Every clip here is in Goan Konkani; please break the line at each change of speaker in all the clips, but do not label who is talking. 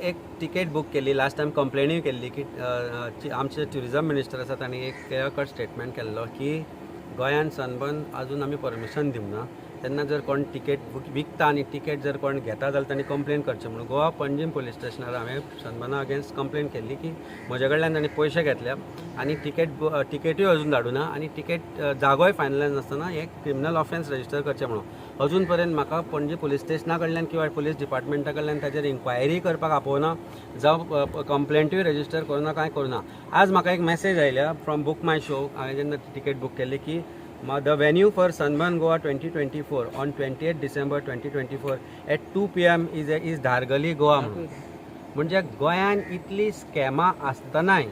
एक तिकेट बूक केली. लास्ट टायम कंप्लेनूय केल्ली की आमचे ट्युरिजम मिनिस्टर आसा, तांणी एक क्लियर कट स्टेटमेंट केल्लो की गोंयान सनबर्न अजून आमी परमिशन दिवंक ना. तेन्ना जर कोण तिकेट विकता आनी तिकेट जर कोण घेता जाल्यार तांणी कंप्लेन करचें म्हणून. गोवा पणजीम पोलीस स्टेशनार हांवें सनबर्ना अगेन्स्ट कंप्लेन केल्ली की म्हज्या कडल्यान तांणी पयशे घेतल्या आनी तिकेटूय अजून धाडूना आनी तिकेट जागोय फायनलायज नासतना हे क्रिमिनल ऑफेन्स रजिस्टर करचें म्हणून. अजून पर्यंत म्हाका पणजी पोलीस स्टेशना कडल्यान किंवा पोलीस डिपार्टमेंटा कडल्यान ताजेर इन्क्वायरी करपाक आपोवना जावं कंप्लेंटूय रजिस्टर करुना, कांय करुना. आज म्हाका एक मॅसेज आयल्या फ्रॉम बुक माय शो, हांवें जेन्ना तिकेट बूक केल्ली की the venue for Sunburn Goa 2024 on 28 December 2024 at 2 p.m. is Dhargali, Goa म्हणून. म्हणजे गोंयान इतली स्कॅमां आसतनाय,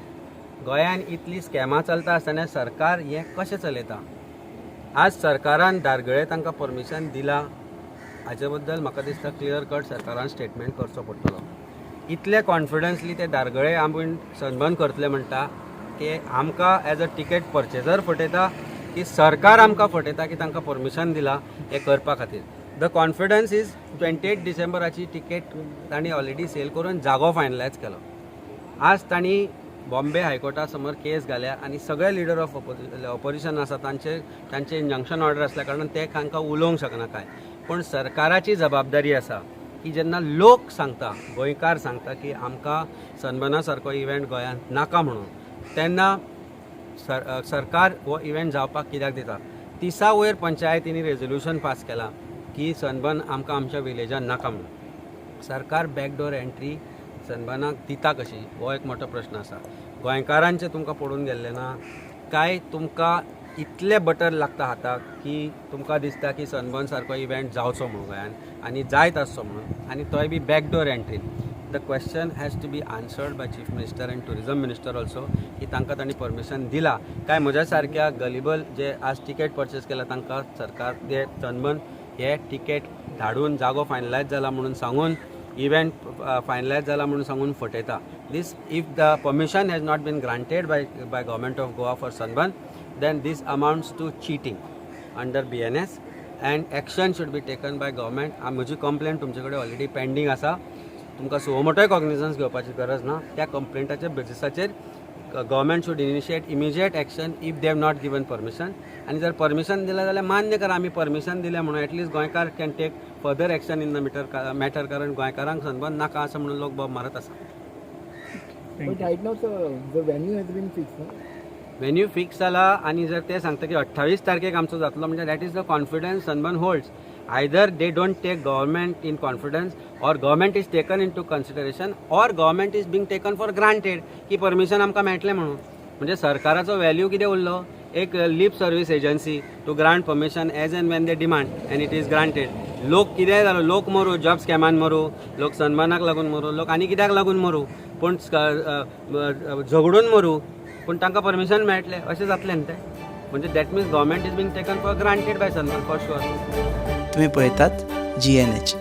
गोंयान इतली स्कॅमां चलता आसतना सरकार हें कशें चलयता? आज सरकारान धारगळे तांकां परमिशन दिलां, हाचे बद्दल म्हाका दिसता क्लियर कट सरकारान स्टेटमेंट करचो पडटलो. इतले कॉन्फिडन्सली ते धारगळे आमी सनबर्न करतले म्हणटा की आमकां एज अ टिकेट पर्चेजर फटयता की सरकार आमकां फटयता की तांकां परमिशन दिलां हें करपा खातीर. The confidence is 28 डिसेंबराची ticket तांणी ऑलरेडी सेल करून जागो फायनलायज केलो. आज तांणी बॉम्बे हायकोर्टा समोर केस घाल्या आनी सगळे लिडर ऑफ ऑपोजिशन आसा तांचे तांचे इंजंक्शन ऑर्डर आसल्या कारणान ते तांकां उलोवंक शकना काय. पूण सरकाराची जबाबदारी आसा की जेन्ना लोक सांगता, गोंयकार सांगता की आमकां सनबर्ना सारको इव्हेंट गोंयांत नाका म्हणून, तेन्ना सरकार हो इव्हेंट जावपाक कित्याक दिता? 30 वयर पंचायतींनी रेजोल्युशन पास केलां की सनबर्न आमकां आमच्या विलेजान नाका म्हणून. सरकार बॅकडोर एंट्री सनबर्नाक दिता कशी, हो एक मोठो प्रश्न आसा. गोंयकारांचें तुमकां पडून गेल्लें ना काय तुमकां इतलें बटर लागता हाताक की तुमकां दिसता की सनबर्न सारको इव्हेंट जावचो म्हणून गोंयान आनी जायत आसचो म्हणून आनी तोय बी backdoor एंट्रीन? The question has to be answered by Chief Minister and Tourism Minister also की तांकां तांणी परमिशन दिलां काय म्हज्या सारक्या गलिबल जे आज तिकेट पर्चेस केला तांकां सरकार ते सनबर्न हे तिकेट धाडून, जागो फायनलायज जाला म्हणून सांगून, इव्हेंट फायनलायज जाला म्हणून सांगून फटयता. This if the permission has not been granted by Government of Goa for Sunburn, then this amounts to cheating under BNS and action should be taken by government. म्हजी कंप्लेन तुमचे कडेन ऑलरेडी पेंडींग आसा. तुमकां सुओ मोटोय कॉग्निजन्स घेवपाची गरज ना. त्या कंप्लेंटाच्या बेजिसाचेर government should initiate immediate action if they have not given permission. आनी जर परमिशन दिलें जाल्यार मान्य करा आमी परमिशन दिलें म्हणून. At least गोंयकार can take further action in the matter, कारण गोंयकारांक सनबर्न नाका आसा म्हणून लोक बोब मारत आसा.
But right now, sir, the venue has been fixed, no?
Venue fix जाला आनी जर ते सांगता की 28 तारखेक आमचो जातलो, म्हणजे that is the confidence Sunburn holds. Either they don't take government in confidence or government is taken into consideration or government is being taken for granted की परमिशन आमकां मेळटलें म्हणून. म्हणजे सरकाराचो व्हॅल्यू कितें उरलो? एक lip service agency to grant permission as and when they demand, and it is granted. लोक कितेंय जालो, लोक मरूं, जॉब स्कॅमान मरूं, लोक सनबर्नाक लागून मरूं, लोक आनी कित्याक लागून मरूं, पूण झगडून मरूं, पूण तांकां परमिशन मेळटलें अशें जातलें न्ही तें. म्हणजे that means government is being taken for granted by Sunburn for sure.
तुम्ही पळयतात जीएनएच.